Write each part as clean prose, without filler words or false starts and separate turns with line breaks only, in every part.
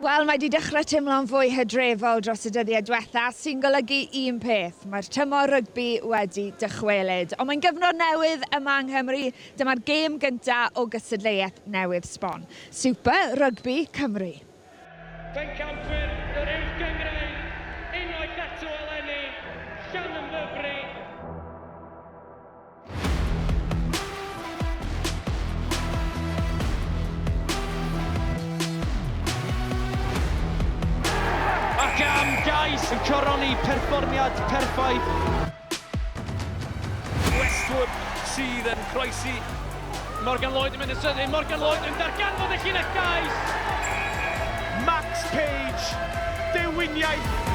Wel, mae 'di dechrau teimlo'n fwy hydrefol dros y dyddiau diwetha, sy'n golygu un peth, mae'r tymor rygbi wedi dychwelyd. Ond mae'n gyfnod newydd yma yng Nghymru, dyma'r gêm gynta o gystadleuaeth newydd sbon, Super Rugby Cymru.
Pencampwyr yr Uwch Gynghrair unwaith eto eleni, Llanymddyfri. Ac am gais yn coroni perfformiad perffaith. Westwood sydd yn croesi. Morgan Lloyd yn mynd yn sydyn, Morgan Lloyd yn darganfod y llinell gais! Max Page, dewiniaeth!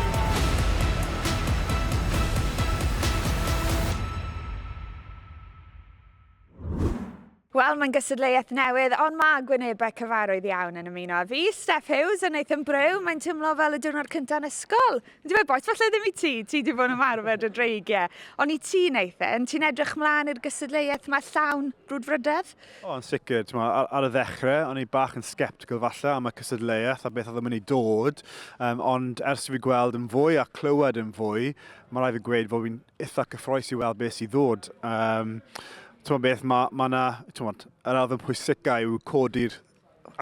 Wel, mae'n gystadleuaeth newydd, ond mae gwynebau cyfarwydd iawn yn ymuno â fi, Steff Hughes a Nathan Brew. Mae'n teimlo fel y diwrnod cyntaf yn ysgol. Yn dweud, boys, falle ddim i ti, ti di bod yn ymarfer dy dreigiau. Ond i ti, Nathan, ti'n edrych mlaen i'r gystadleuaeth mae llawn brwdfrydedd?
O, yn sicr. T'mo', ar, ar y ddechrau, o'n i bach yn sceptical falle am y cystadleuaeth a beth oedd yn mynd i dod, um, ond ers i fi gweld yn fwy a clywed yn fwy, mae rhaid fi gweud fod fi'n eitha cyffroes i weld beth sydd ddod. Um, T'mo' beth, mae ma 'na, t'mod, yr elfen pwysica yw codi'r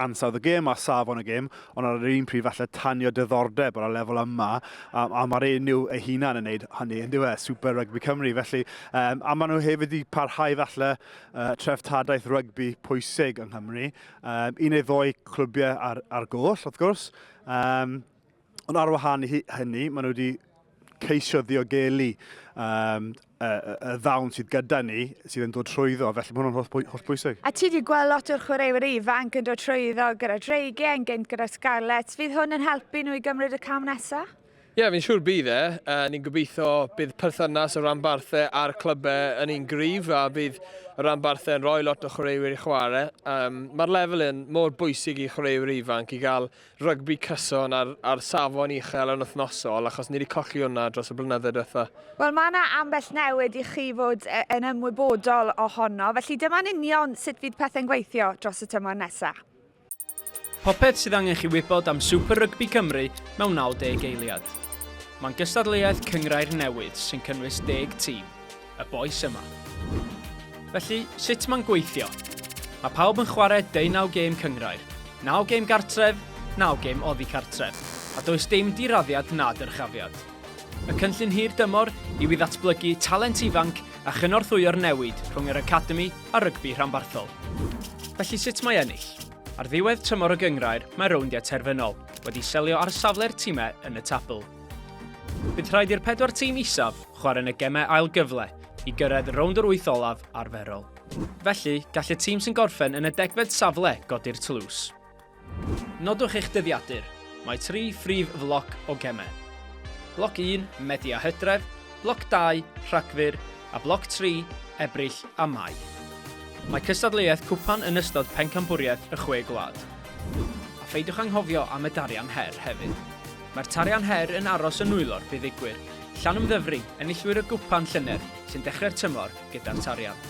ansawdd y gêm a safon y gêm, ond ar yr un pryd falle tanio diddordeb ar y lefel yma, a, a mae'r enw ei hunan yn neud hynny, yn dyw e, Super Rugby Cymru, felly, um, a maen nhw hefyd wedi parhau falle uh, treftadaeth rygbi pwysig yng Nghymru, um, un neu ddoi clwbiau ar, ar goll, wrth gwrs, um, Ond ar wahân i hynny, maen nhw wedi ceisio ddiogelu um, y, y, y ddawn sydd gyda ni, sydd yn dod trwyddo, felly mae hwnnw'n holl, holl bwysig.
A ti wedi gweld lot o'r chwaraewyr ifanc yn dod trwyddo gyda Dreigiau, yn gynt gyda Scarlets. Fydd hwn yn helpu nhw i gymryd y cam nesaf?
Ie, yeah, fi'n siŵr bydd e. Uh, ni'n gobeithio bydd perthynas y ranbarthau a'r clybau yn un gryf a bydd y ranbarthau yn rhoi lot o chwaraewyr i chwarae. Um, Mae'r lefel yn mor bwysig i chwaraewyr ifanc i gael rygbi cyson ar, ar safon uchel yn wythnosol, achos ni wedi colli hwnna dros y blynyddoedd diwetha.
Wel, mae yna ambell newid i chi fod yn ymwybodol ohono, felly dyma'n union sut fydd pethau'n gweithio dros y tymor nesaf.
Popeth sydd angen chi wybod am Super Rygbi Cymru mewn 90 eiliad. Mae'n gystadleuaeth cynghrair newydd sy'n cynnwys deg tîm. Y bois yma. Felly, sut mae'n gweithio? Mae pawb yn chwarae deunaw gêm cynghrair, naw gêm gartref, naw gêm oddi cartref, a does dim diraddiad na dyrchafiad. Y cynllun hir dymor yw i ddatblygu talent ifanc a chynorthwyo'r newid rhwng yr academi a rygbi rhanbarthol. Felly sut mae ennill? Ar ddiwedd tymor y gynghrair mae rowndiau terfynol, wedi selio ar safle'r timau yn y tabl. Bydd rhaid i'r pedwar tîm isaf chwarae yn y gemau ail gyfle i gyrraedd rownd yr wyth olaf arferol. Felly, gall y tîm sy'n gorffen yn y degfed safle godi'r tlws. Nodwch eich dyddiadur. Mae tri phrif floc o gemau. Bloc 1, Medi a Hydref, Bloc 2, Rhagfyr, a Bloc 3, Ebrill a Mai. Mae cystadleuaeth cwpan yn ystod Pencampwriaeth y Chwe Gwlad. A pheidiwch anghofio am y Darian Her hefyd. Mae'r Tarian Her yn aros yn nwylo'r buddugwyr, Llanymddyfri, enillwyr y gwpan llynedd, sy'n dechrau'r tymor gyda'r Tarian.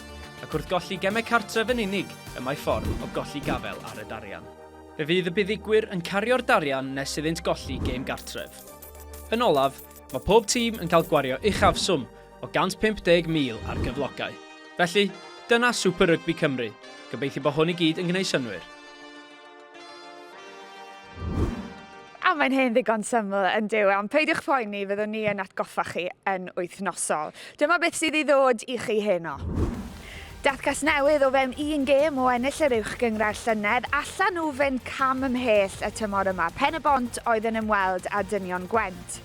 Ac wrth golli gemau cartref yn unig, y mae ffordd o golli gafael ar y Darian. Fe fydd y buddugwyr yn cario'r Darian nes iddynt golli gêm gartref. Yn olaf, mae pob tîm yn cael gwario uchafswm o 150,000 ar gyflogau. Felly, dyna Super Rugby Cymru. Gobeithio bod hwn i gyd yn gwneud synnwyr.
A mae'n hen ddigon syml yn dyw e, ond peidiwch phoeni, fyddwn ni yn atgoffa chi yn wythnosol. Dyma beth sydd i ddod i chi heno. Daeth Casnewydd o fewn un gêm o ennill yr Uwch Gynghrair llynedd, allan nhw fynd cam ymhell y tymor yma. Pen-y-bont oedd yn ymweld â Dynion Gwent.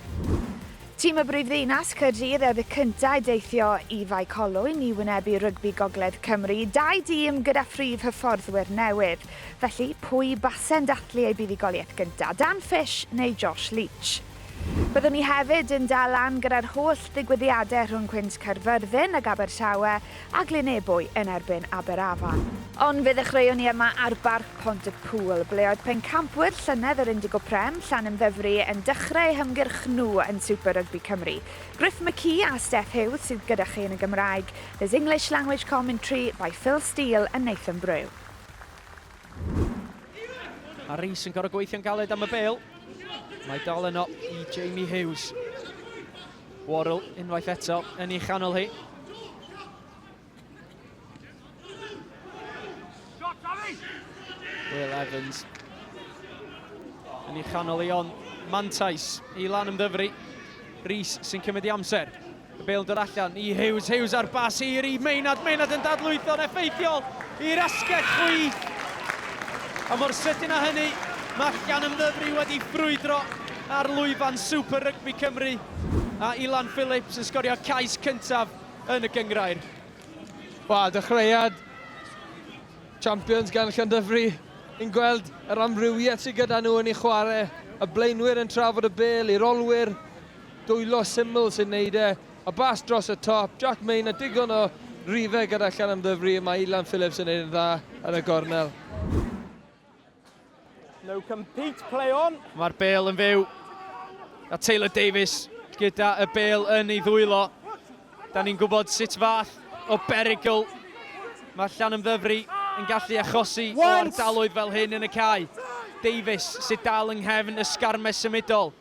Tîm y brifddinas, Caerdydd, oedd y cyntaf i deithio i Fae Colwyn i wynebu Rygbi Gogledd Cymru, dau dîm gyda phrif hyfforddwyr newydd. Felly, pwy base'n dathlu eu buddugoliaeth gyntaf, Dan Fish neu Josh Leach? Byddwn ni hefyd yn dal lan gyda'r holl ddigwyddiadau rhwng Cwins Caerfyrddin ag Abertawe a Glyn Ebwy yn erbyn Aberafan. Ond fe ddechreuwn ni yma ar Barc Pont-y-pŵl, ble oedd pencampwyr llynedd yr Indigo Prem, Llanymddyfri, yn dechrau eu hymgyrch nhw yn Super Rugby Cymru. Griff McKee a Steff Hughes sydd gyda chi yn y Gymraeg. There's English language commentary by Phil Steele and Nathan Brew.
A Rees yn gorfod gweithio'n galed am y bêl. Mae dal yno i Jamie Hughes. Worrell unwaith eto yn ei chanol hi. Will Evans yn ei chanol i ond mantais i Lanymddyfri. Rees sy'n cymryd i amser. Y bêl yn dod allan i Hughes, Hughes ar bas hir i Maynard, Maynard yn dadlwytho'n effeithiol i'r asgell chwith. A mor sydyn â hynny, mae Llanymddyfri wedi ffrwydro ar lwyfan Super Rugby Cymru a Ilan Phillips yn sgorio cais cyntaf yn y gynghrair.
Wel, dechreuad Champions gan Llandyfri. Ni'n gweld yr amrywiaeth sydd gyda nhw yn ei chwarae. Y blaenwyr yn trafod y bêl i'r olwyr. Dwylo syml sy'n neud e. A bas dros y top. Jack Main a digon o rifau gyda Llanymddyfri. Mae Ilan Phillips yn neud yn dda yn y gornel.
No compete, play on.
Mae'r bêl yn fyw. A Taylor Davies gyda y bêl yn ei ddwylo. Da ni'n gwybod sut fath o berygl mae Llanymddyfri yn gallu achosi o ardaloedd fel hyn yn y cae. Davies sydd dal yng nghefn y sgarmes symudol.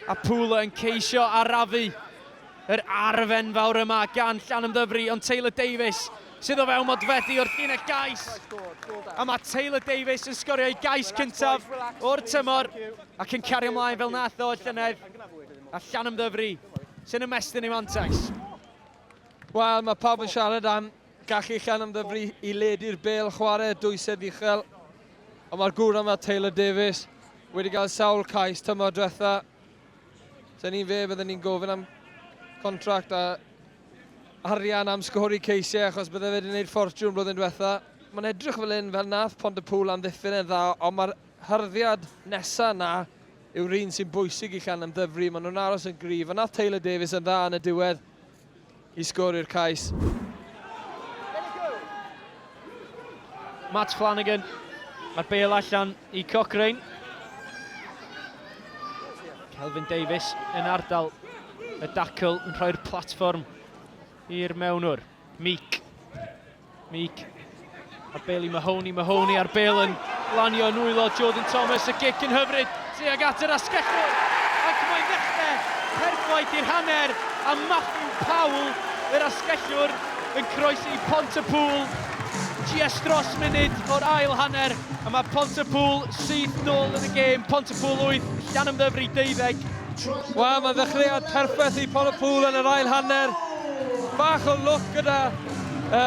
A Pooler yn ceisio arafu yr arf enfawr yma gan Llanymddyfri, ond Taylor Davies sydd o fewn modfeddi o'r llinell gais. A mae Taylor Davies yn sgorio ei gais cyntaf o'r tymor ac yn cario ymlaen fel nath o y llynedd. A Llanymddyfri sy'n ymestyn ei mantais.
Wel, mae pawb yn siarad am gallu Llanymddyfri i ledu'r bêl chwarae dwysedd uchel. Ond mae'r gŵr yma, Taylor Davies, wedi cael sawl cais tymor diwetha. Sen i'n fe, bydden ni'n gofyn am contract a arian am sgori ceisiau, achos bydde fe wedi gwneud ffortiwn blwyddyn diwetha. Mae'n edrych fel un fel nath Pontypool amddiffyn e'n dda, ond mae'r hyrddiad nesa na yw'r un sy'n bwysig i Llanymddyfri. Maen nhw'n aros yn gryf, a nath Taylor Davies yn dda yn y diwedd i sgori'r cais.
Matt Flanagan, mae'r bêl allan i Cochrane. Kelvin Davies yn ardal y dacl yn rhoi'r platfform i'r mewnwr. Meek. Meek. A'r bêl i Mahoney, Mahoney a'r bêl yn lanio yn nwylo Jordan Thomas, y gic yn hyfryd tuag at yr asgellwr ac mae'n ddechrau perffaith i'r hanner a Matthew Powell, yr asgellwr, yn croesi Pontypool jyst dros munud o'r ail hanner a mae Pontypool syth nôl yn y gêm, Pontypool 8, Llanymddyfri 12.
Wel, mae'n ddechreuad perffaith i Pontypool yn yr ail hanner. Bach o lwc gyda y,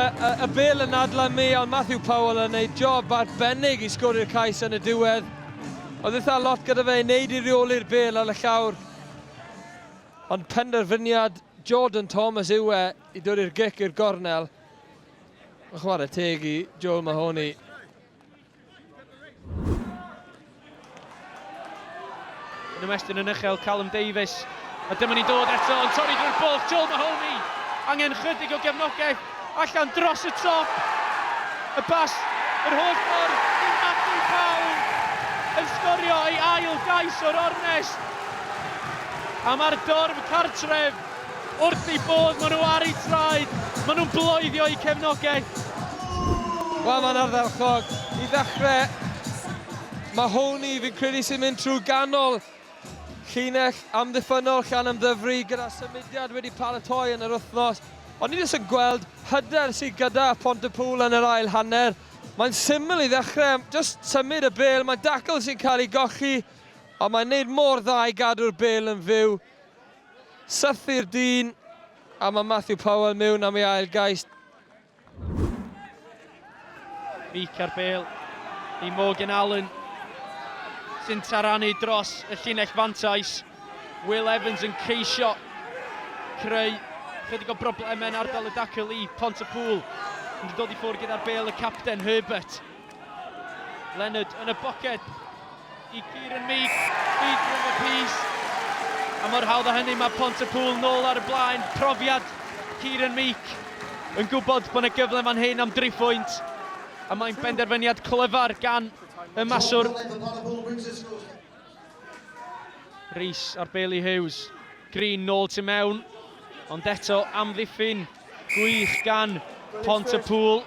y bêl yn adlamu, ond Matthew Powell yn gwneud job arbennig i sgori'r cais yn y diwedd. Oedd eitha lot gyda fe i wneud i reoli'r bêl ar y llawr. Ond penderfyniad Jordan Thomas yw e i dod i'r gic i'r gornel. Mae'n chwarae teg i Joel Mahoney.
Yn ymestyn yn uchel, Callum Davies. A dyma ni'n dod eto, yn torri drwy'r bwlch, Joel Mahoney. Angen chydig o gefnogaeth, allan dros y top. Y bas, yr holl ffordd i Matthew Powell yn sgorio ei ail gais o'r ornest. A mae'r dorf cartref wrth ei bodd, maen nhw ar eu traed, maen nhw'n bloeddio eu cefnogaeth.
Wel, mae'n ardderchog. I ddechrau, Mahoney, fi'n credu sy'n mynd trwy ganol llinell amddiffynnol Llanymddyfri gyda symudiad wedi paratoi yn yr wythnos. Ond ni jyst yn gweld hyder sydd gyda Pontypool yn yr ail hanner. Mae'n syml i ddechrau, jyst symud y bêl, mae'n dacl sy'n cael ei golli, ond mae'n neud mor dda i gadw'r bêl yn fyw. Sythu'r dyn, a mae Matthew Powell mewn am ei ail gais.
Meek ar bêl i Morgan Allen sy'n taranu dros y llinell fantais. Will Evans yn ceisio creu chydig o broblemau yn ardal y dacl i Pontypool. Yn dod i ffwrdd gyda'r bêl y capten Herbert. Leonard yn y boced i Kieran Meek, feed from y pys. A mor hawdd â hynny mae Pontypool nôl ar y blaen. Profiad Kieran Meek yn gwybod bod yna gyfle fan hyn am dri phwynt. A mae'n benderfyniad clyfar gan y maswr. Rees ar Bailey Hughes. Green nôl tu mewn. Ond eto amddiffyn gwych gan Pontypool.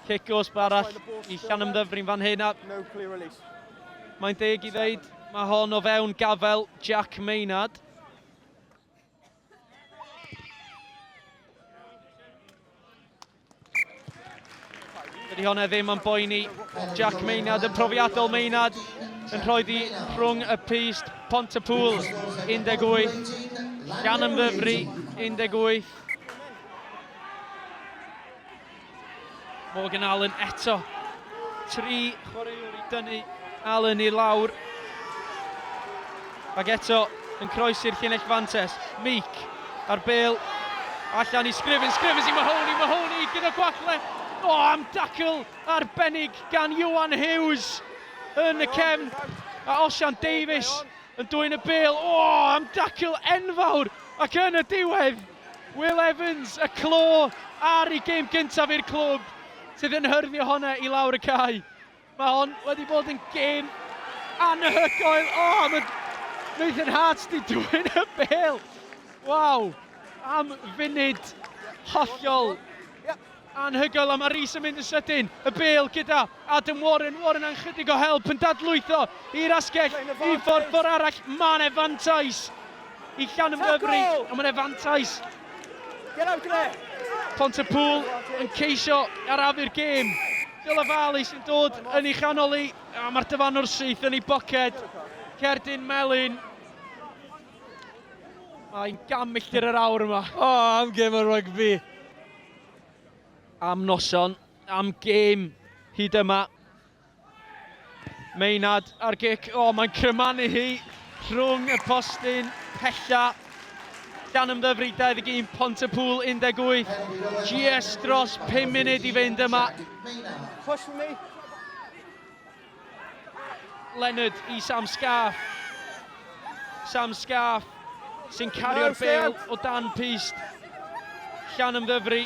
Cic gosb arall i Llanymddyfri'n fan hyn a mae'n deg i ddeud mae hon o fewn gafel Jack Maynard. Dydy hwnna ddim yn boeni Jack Maynard, y profiadol Maynard yn rhoi di rhwng y pyst. Pontypool 18, Llanymddyfri 18. Morgan Allen eto. Tri chwaraewr i dynnu Allen i lawr. Ac eto yn croesi'r llinell fantes. Meek a'r bêl allan i Scrivens. Scrivens i Mahoney. Mahoney gyda gwagle. O, oh, am dacl arbennig gan Iwan Hughes yn y cefn. A Osian Davies yn dwyn y bêl. O, oh, am dacl enfawr. Ac yn y diwedd, Will Evans, y clo ar ei gêm gyntaf i'r clwb, sydd yn hyrddio honna i lawr y cae. Mae hon wedi bod yn gêm anhygoel. O, oh, mae Nathan Hart di dwyn y bêl. Waw, am funud hollol anhygoel. A mae Rhys yn mynd yn sydyn. Y bêl gyda Adam Warren. Warren am chydig o help yn dadlwytho i'r asgell. I ffordd ffordd arall. Mae yna fantais i Llanymddyfri. Ond mae yna fantais Pontypool yn ceisio arafu'r gêm. Dyla Valley sy'n dod yn ei chanol i, a mae'r dyfanwr syth yn ei boced. Cerdyn melyn. Mae'n gam milltir yr awr yma.
O, oh, am gêm o rygbi.
Am noson, am gêm hyd yma. Maynard ar gic, o, oh, mae'n crymanu hi rhwng y postyn pella. Llanymddyfri 21, Pontypool 18. Just dros 5 munud i fynd yma.
Push for me.
Leonard i Sam Scarf. Sam Scarf sy'n cario'r bêl o dan pyst. Llanymddyfri.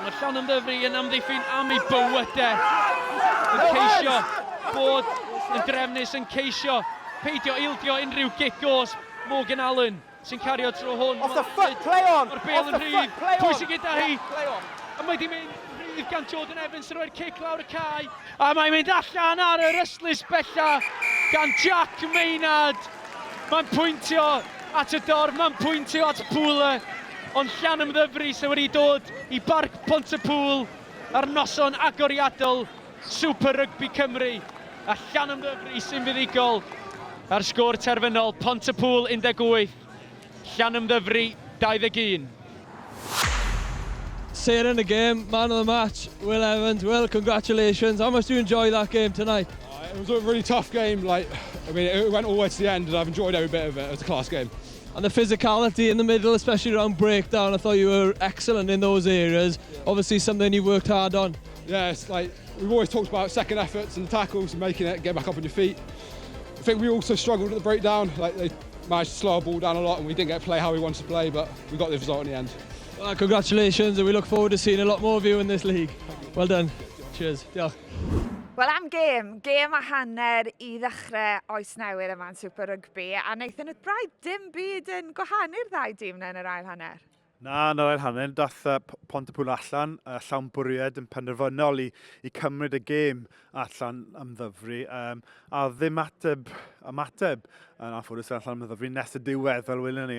Mae Llanymddyfri yn amddiffyn am ei bywydau. Yn ceisio bod yn drefnus, yn ceisio peidio ildio unrhyw gic gosb. Morgan Allen sy'n cario tro hwn.
Off the foot, play on!
Mae'r bêl yn rhydd. Pwy sy'n gyda hi? A mae di mynd rhydd gan Jordan Evans sy'n rhoi'r cic lawr y cae. A mae'n mynd allan ar yr ystlys bella gan Jack Maynard. Mae'n pwyntio at y dorf, mae'n pwyntio at Pooler. Ond Llanymddyfri sydd wedi dod i Barc Pontypool ar noson agoriadol Super Rugby Cymru. A Llanymddyfri sy'n fuddugol ar sgôr terfynol Pontypool 18, Llanymddyfri 21.
Seren the game, man of the match, Will Evans. Will, congratulations. How much do you enjoy that game tonight?
It was a really tough game. Like, I mean, it went all the way to the end, and I've enjoyed every bit of it. It was a class game.
And the physicality in the middle, especially around breakdown, I thought you were excellent in those areas. Obviously, something you worked hard on.
Yeah, it's like we've always talked about second efforts and tackles and making it, get back up on your feet. I think we also struggled at the breakdown. Like they managed to slow our ball down a lot, and we didn't get to play how we wanted to play, but we got the result in the end.
Well, congratulations, and we look forward to seeing a lot more of you in this league. Well done. Cheers. Diolch.
Wel, am gêm, gêm a hanner i ddechrau oes newydd yma yn Super Rugby, a wnaethon nhw braidd dim byd yn gwahanu'r ddau dîm na yn yr ail hanner.
Na, yn yr ail hanner, dath Pontypool allan, llawn bwriad yn penderfynol i cymryd y gêm allan am ddyfru, a ddim ateb, ymateb yn anffodus allan am ddyfru nes y diwedd fel welwn ni.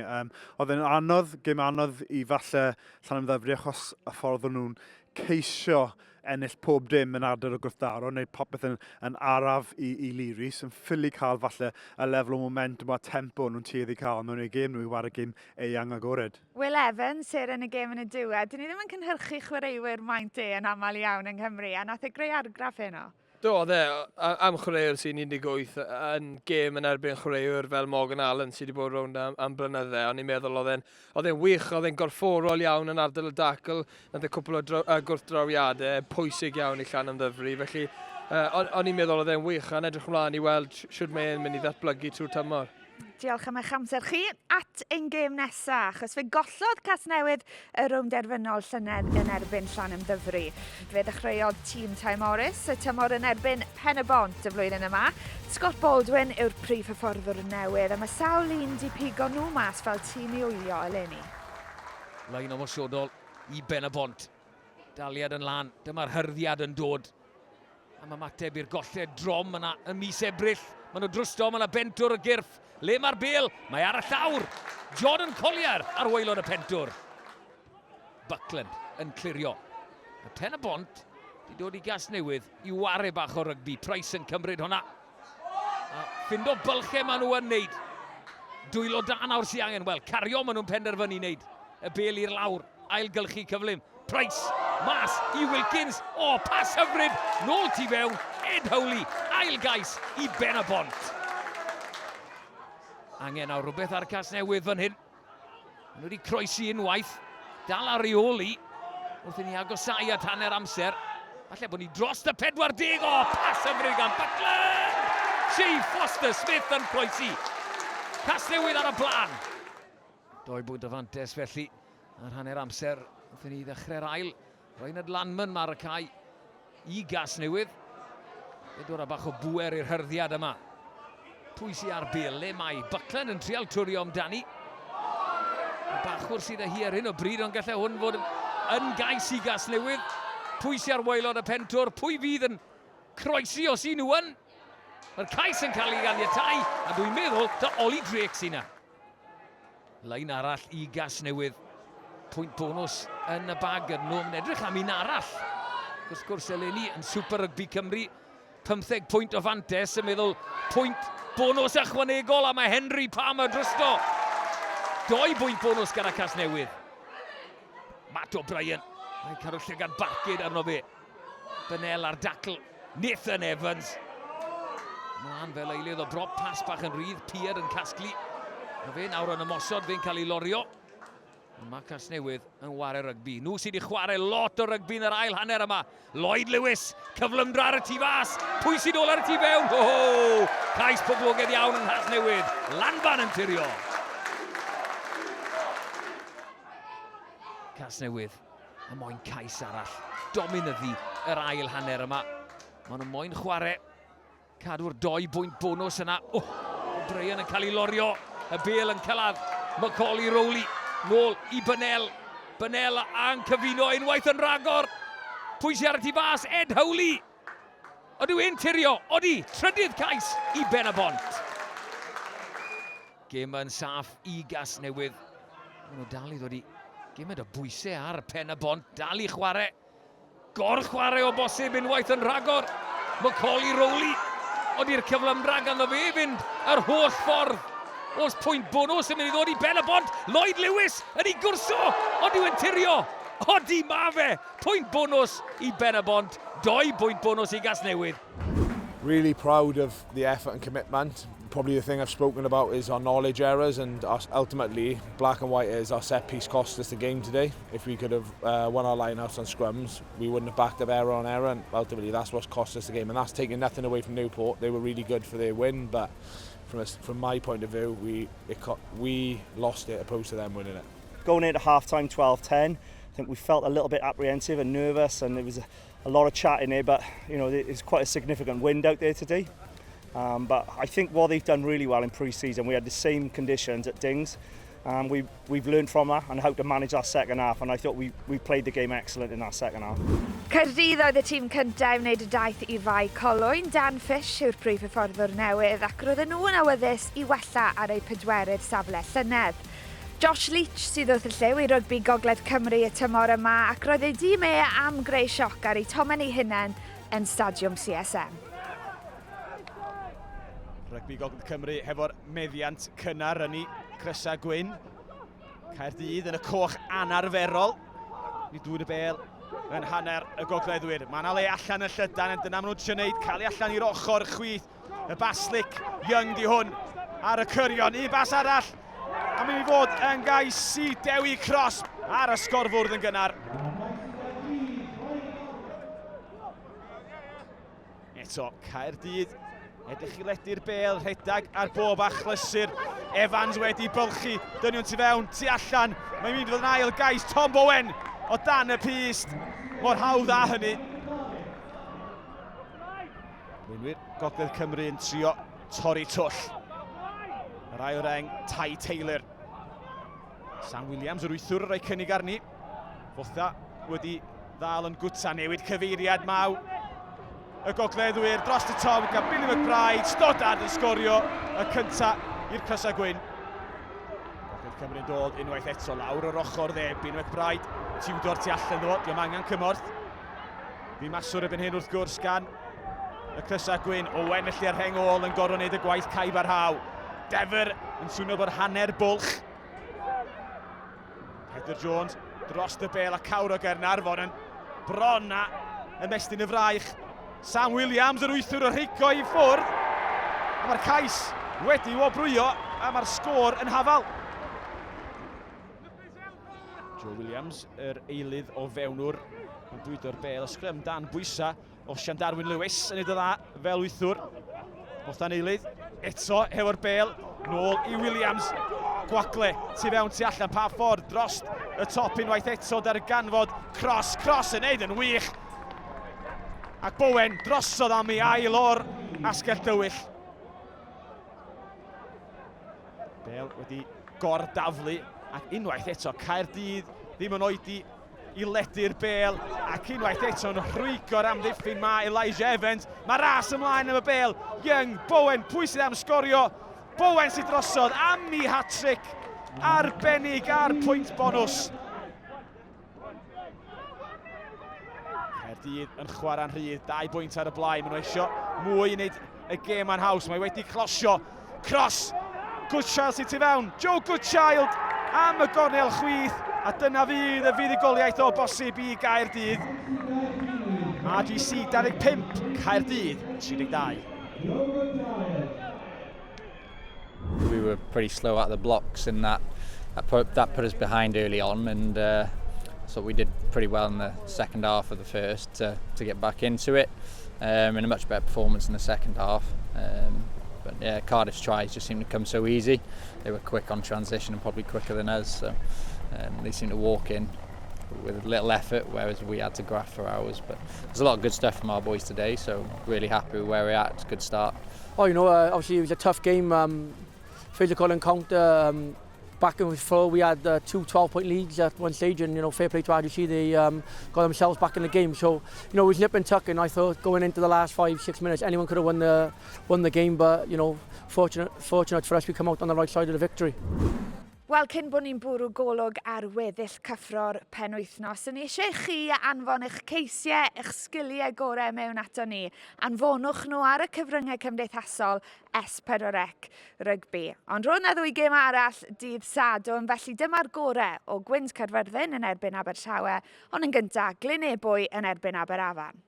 Oedd e'n anodd, gêm anodd i falle Llanymddyfri achos y ffordd o'n nhw'n ceisio ennill pob dim yn ardal o gwrthdaro, wneud popeth yn araf i Lee Rees, yn ffili cael falle y lefel o momentum a tempo nhw'n tueddu cael mewn eu gêm nhw i ware gêm eang agored.
Will Evans, seren yn y gêm yn y diwedd. Dyn ni ddim yn cynhyrchu chwaraewyr maint e yn aml iawn yng Nghymru, a nath e greu argraff heno.
Do, oedd e, am chwaraewr sy'n 18 yn gêm yn erbyn chwaraewr fel Morgan Allen sydd wedi bod rownd am blynydde, o'n i'n meddwl oedd e'n wych, oedd e'n gorfforol iawn yn ardal y dacl, nath e cwpl o gwrthdrawiadau pwysig iawn i Llanymddyfri, felly o'n i'n meddwl oedd e'n wych, a'n edrych ymlaen i weld shwd mae e'n mynd i ddatblygu trwy'r tymor.
Diolch am eich amser chi at ein gêm nesaf, achos fe gollodd Casnewydd y rownd derfynol llynedd yn erbyn Llanymddyfri. Fe ddechreuodd tîm Ty Morris y tymor yn erbyn Pen-y-bont y flwyddyn yma. Scott Baldwin yw'r prif hyfforddwr newydd, a mae sawl un di pigo nhw mas fel tîm i wylio eleni.
Lein ymosodol i Ben-y-bont. Daliad yn lan, dyma'r hyrddiad yn dod. Am ymateb i'r golled drom yna ym mis Ebrill. Maen nhw drosto, mae yna bentwr y gyrff. Le mae'r bel? Mae ar y llawr. Jordan Collier ar waelod y pentwr. Buckland yn clirio. Y pen y bont di dod i Gasnewydd i ware bach o rygbi. Price yn cymryd hwnna. A ffindo bylchau maen nhw yn neud. Dwylo da nawr sy'n angen. Wel, cario maen nhw'n penderfynu wneud. Y bel i'r lawr. Ailgylchu cyflym. Price, mas i Wilkins. O, pas hyfryd. Nôl tu fewn. Ed Howley, ail gais i Ben y Bont. Angen nawr rhywbeth ar Casnewydd fan hyn. Maen nhw wedi croesi unwaith. Dal ar reoli. Wrth i ni agosau at hanner amser. Falle bod ni dros y 40. O, pas hyfryd gan Buckland! Shea Foster Smith yn croesi. Casnewydd ar y blaen. Doi bwynt o fantes felly ar hanner amser wrth i ni ddechrau'r ail. Reinhard Landman ar y cae i Gasnewydd. Fe dod â bach o bŵer i'r hyrddiad yma. Pwy sy'n ar bil? Le mae Buckland yn trial twrio amdani. Y bachwr sydd â hi ar hyn o bryd, ond gallai hwn fod yn gais i Gasnewydd. Pwy sy'n ar waelod y pentwr? Pwy fydd yn croesi os un nhw yn? Mae'r cais yn cael ei ganiatau, a dwi'n meddwl ta Ollie Drake sy'n na. Lein arall i Gasnewydd. Pwynt bonws yn y bag yn nhw. Mae'n edrych am un arall. Wrth gwrs, eleni yn Super Rugby Cymru, 15 pwynt o fantes yn meddwl pwynt bonws ychwanegol a mae Henry Palmer drosto. Doi bwynt bonws gyda Casnewydd. Matt O'Brien, mae'n cael llygad barcud arno fe. Bennell ar dacl. Nathan Evans. Mlaen fel eilydd o brop, pas bach yn rhydd, Peard yn casglu. Mae fe nawr yn ymosod, fe'n cael ei lorio. Ond mae Casnewydd yn ware rygbi. Nhw sydd wedi chwarae lot o rygbi yn yr ail hanner yma. Lloyd Lewis, cyflymdra ar y tu fas. Pwy sy'n ôl ar y tu fewn? Ho ho! Cais poblogaidd iawn yng Nghasnewydd. Lanfan yn tirio. Casnewydd a moyn cais arall. Dominyddu yr ail hanner yma. Maen nhw moyn chwarae. Cadw'r doi bwynt bonws yna. Oh, O'Brien yn cael ei lorio. Y bel yn cyrraedd. Macaulay Rowley nôl i Bennell. Bennell a'n cyfuno unwaith yn rhagor. Pwy sy'n ar y tu fas? Ed Howley. Ydyw e'n tirio? Odi, trydydd cais i Ben y Bont. Gêm yn saff i Gasnewydd. Maen nhw dal i ddod i gymaint o bwysau ar Pen y Bont. Dal i chwarae. Gor-chwarae o bosib unwaith yn rhagor. Macaulay Rowley. Odi'r cyflymdra ganddo fe fynd yr holl ffordd. Os pwynt bonws yn mynd i ddod i Ben y Bont. Lloyd Lewis yn ei gwrso. Ond yw e'n tirio? Odi, ma fe. Pwynt bonws i Ben y Bont. Doi bwynt bonws i Gasnewydd.
Really proud of the effort and commitment. Probably the thing I've spoken about is our knowledge errors, and our, ultimately, black and white is our set piece cost us the game today. If we could have won our lineouts on scrums, we wouldn't have backed up error on error, and ultimately that's what's cost us the game. And that's taking nothing away from Newport. They were really good for their win, but from a, from my point of view, we it we lost it opposed to them winning it.
Going into half time 12-10, I think we felt a little bit apprehensive and nervous, and there was a, a lot of chat in there, but you know, it's quite a significant wind out there today. But I think what they've done really well in pre-season, we had the same conditions at Dings. We've learned from that and how to manage our second half, and I thought we played the game excellent in that second half.
Caerdydd oedd y tîm cyntaf i wneud y daith i Fae Colwyn. Dan Fish yw'r prif hyfforddwr newydd ac roedden nhw'n awyddus i wella ar eu pedwerydd safle llynedd. Josh Leach sydd wrth y llyw i rygbi Gogledd Cymru y tymor yma ac roedd ei dîm e am greu sioc ar eu tomen eu hunain yn Stadiwm CSM.
Rygbi Gogledd Cymru hefo'r meddiant cynnar yn ei crysau gwyn. Caerdydd yn y coch anarferol. Ni dwyn y bel yn hanner y gogleddwyr. Mae yna le allan yn llydan, yn dyna maen nhw'n trio wneud, cael ei allan i'r ochr chwith. Y Baslic, Young di hwn, ar y cyrion. Un bas arall, a mynd i fod yn gais i Dewi Cross ar y sgorfwrdd yn gynnar. Eto, Caerdydd, edrych i ledu'r bel, rhedag ar bob achlysur. Evans wedi bylchu, dynion tu fewn, tu allan. Mae'n mynd i fod yn ail gais Tom Bowen o dan y pyst. Mor hawdd â hynny. Blaenwyr Gogledd Cymru yn trio torri twll. Yr ail reng, Ty Taylor. Sam Williams, yr wythwr, yn rhoi cynnig arni. Fotha wedi Ddal yn gwta newid cyfeiriad maw y gogleddwyr dros y tom gan Billy McBride. Stoddard yn sgorio y cynta i'r Crysau Gwyn. Gogledd Cymru'n dod unwaith eto lawr yr ochr dde. Billy McBride, Tudor tu allan ddo, diolch angen cymorth. Fi maswr erbyn hyn wrth gwrs gan y Crysau Gwyn. Owen felly ar rheng ôl yn gorfod wneud y gwaith caib ar haw. Defer yn swnio bod hanner bwlch. Pedr Jones dros y bel a cawr o Gaernarfon yn bron a ymestyn y fraich. Sam Williams yr wythwr o rheico i ffwrdd. A mae'r cais wedi wobrwyo a mae'r sgôr yn hafal. Joe Williams, yr eilydd o fewnwr, yn bwydo'r bel y sgrym dan bwysa. Osian Darwin Lewis yn neud y dda fel wythwr. Bothan eilydd, eto hefo'r bel, nôl i Williams. Gwagle, tu fewn, tu allan, pa ffordd dros y top unwaith eto, darganfod Cross, Cross yn neud yn wych. Ac Bowen drosodd am ei ail o'r asgell dywyll. Bel wedi gordaflu ac unwaith eto Caerdydd ddim yn oedi i ledu'r bel ac unwaith eto'n rhwygo'r amddiffyn mae Elijah Evans. Mae ras ymlaen am y bel. Young, Bowen, pwy sydd am sgorio? Bowen sydd drosodd am i hat-trick arbennig a'r pwynt bonws. Caerdydd yn chwarae'n rhydd, dau bwynt ar y blaen, maen nhw eisiau mwy i wneud y gêm yn haws. Mae wedi closio, cross, Goodchild sydd tu fewn, Joe Goodchild am y gornel chwith, a dyna fydd y fuddugoliaeth o bosib i Gaerdydd. RGC 25, Caerdydd 32.
We were pretty slow out of the blocks and that that put, that put us behind early on and uh, so we did pretty well in the second half of the first to, to get back into it um, in a much better performance in the second half. Um, but yeah, Cardiff's tries just seemed to come so easy. They were quick on transition and probably quicker than us, so um, they seemed to walk in with little effort, whereas we had to graft for hours. But there's a lot of good stuff from our boys today, so really happy with where we're at. It's a good start.
Oh, you know, uh, obviously it was a tough game, um, physical encounter. Um, back and forth, we had uh, two 12-point leads at one stage, and you know, fair play to RGC, they um, got themselves back in the game. So, you know, it was nip and tuck, and I thought going into the last five, six minutes, anyone could have won the won the game. But you know, fortunate, fortunate for us, we come out on the right side of the victory.
Wel, cyn bod ni'n bwrw golwg ar weddill cyffro'r penwythnos, yn eisiau i chi anfon eich ceisiau, eich sgiliau gorau mewn ato ni. Anfonwch nhw ar y cyfryngau cymdeithasol S4C Rygbi. Ond roedd yna ddwy gêm arall dydd Sadwrn, felly dyma'r gorau o Gwynt Caerfyrddin yn erbyn Abertawe, ond yn gyntaf, Glyn Ebwy yn erbyn Aberafan.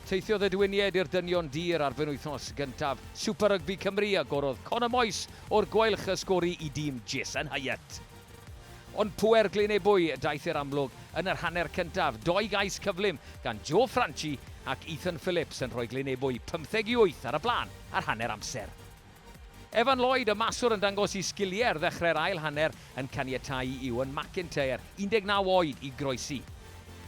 Teithiodd y Dwyniaid i'r dynion dir ar benwythnos gyntaf Super Rugby Cymru a gorodd Conor Moyes o'r Gweilch y sgori i dîm Jason Hyatt. Ond pŵer Glyn Ebwy daeth i'r amlwg yn yr hanner cyntaf, doi gais cyflym gan Joe Franchi ac Ethan Phillips yn rhoi Glyn Ebwy 15 i 8 ar y blaen ar hanner amser. Evan Lloyd, y maswr yn dangos i sgiliau ar ddechrau'r ail hanner yn caniatáu i Ewan McIntyre, 19 oed, i groesi.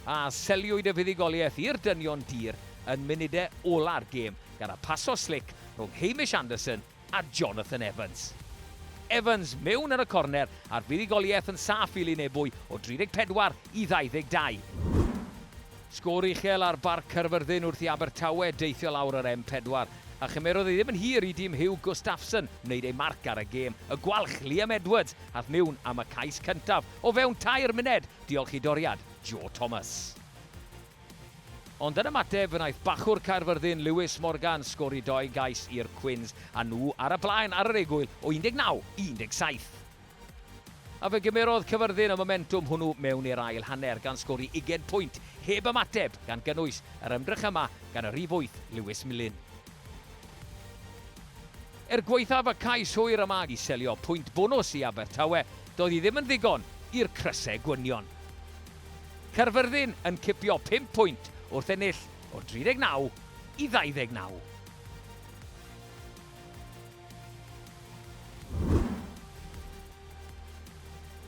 A seliwyd y fuddugoliaeth i'r dynion dir yn munudau ola'r gêm gan y paso slic rhwng Hamish Anderson a Jonathan Evans. Evans mewn yn y corner a'r fuddugoliaeth yn saff i Lynebwy o 34 i 22. Sgôr uchel ar Barc Caerfyrddin wrth i Abertawe deithio lawr yr M4, a chymerodd ei ddim yn hir i dîm Hugh Gustafsson wneud eu marc ar y gêm, y gwalch Liam Edwards ath miwn am y cais cyntaf o fewn tair muned, diolch i doriad Joe Thomas. Ond yn ymateb, fe wnaeth bachwr Caerfyrddin Lewis Morgan sgori doi gais i'r Cwins, a nhw ar y blaen ar yr egwyl o 19 i 17. A fe gymerodd Cyfyrddin y momentwm hwnnw mewn i'r ail hanner, gan sgori ugain pwynt heb ymateb, gan gynnwys yr ymdrech yma gan y rhif wyth, Lewis Millen. Er gwaethaf y cais hwyr yma i selio pwynt bonws i Abertawe, doedd hi ddim yn ddigon i'r crysau gwynion. Caerfyrddin yn cipio pum pwynt wrth ennill o 39 i 29.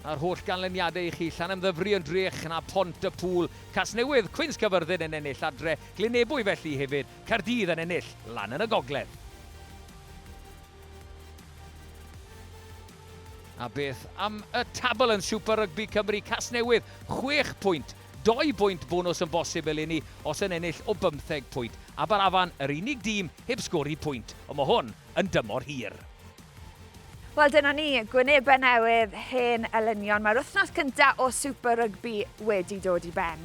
A'r holl ganlyniadau i chi, Llanymddyfri yn drech na Pont y Pŵl, Casnewydd, Cwins Cyfyrddin yn ennill adre, Glynebwy felly hefyd, Caerdydd yn ennill lan yn y gogledd. A beth am y tabl yn Super Rugby Cymru, Casnewydd, 6 pwynt, Doi bwynt bonws yn bosib eleni os yn ennill o bymtheg pwynt. Aberafan yr unig dîm heb sgori pwynt, ond mae hwn yn dymor hir.
Wel dyna ni, gwynebau newydd, hen elynion. Mae'r wythnos cyntaf o Super Rugby wedi dod i ben.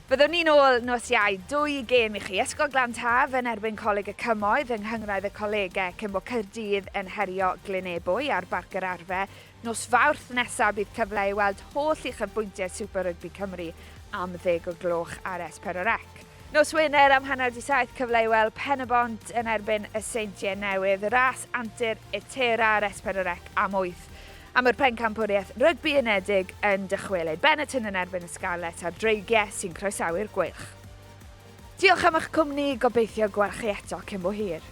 Byddwn ni'n ôl nos Iau, dwy gêm i chi. Ysgol Glan Taf yn erbyn Coleg y Cymoedd yng Nghynghrair y Colegau cyn bod Caerdydd yn herio Glynebwy ar Barc yr Arfe. Nos Fawrth nesaf bydd cyfle i weld holl uchafbwyntiau Super Rygbi Cymru am ddeg o gloch ar S4C. Nos Wener am hanner 'di saith cyfle i weld Pen-y-bont yn erbyn y Seintiau Newydd, ras antur Itera ar S4C am wyth. Am yr Pencampwriaeth Rygbi Unedig yn dychwelyd. Benetton yn erbyn y Scarlets a'r Dreigiau sy'n croesawu'r Gweilch. Diolch am eich cwmni, gobeithio gweld chi eto cyn bo hir.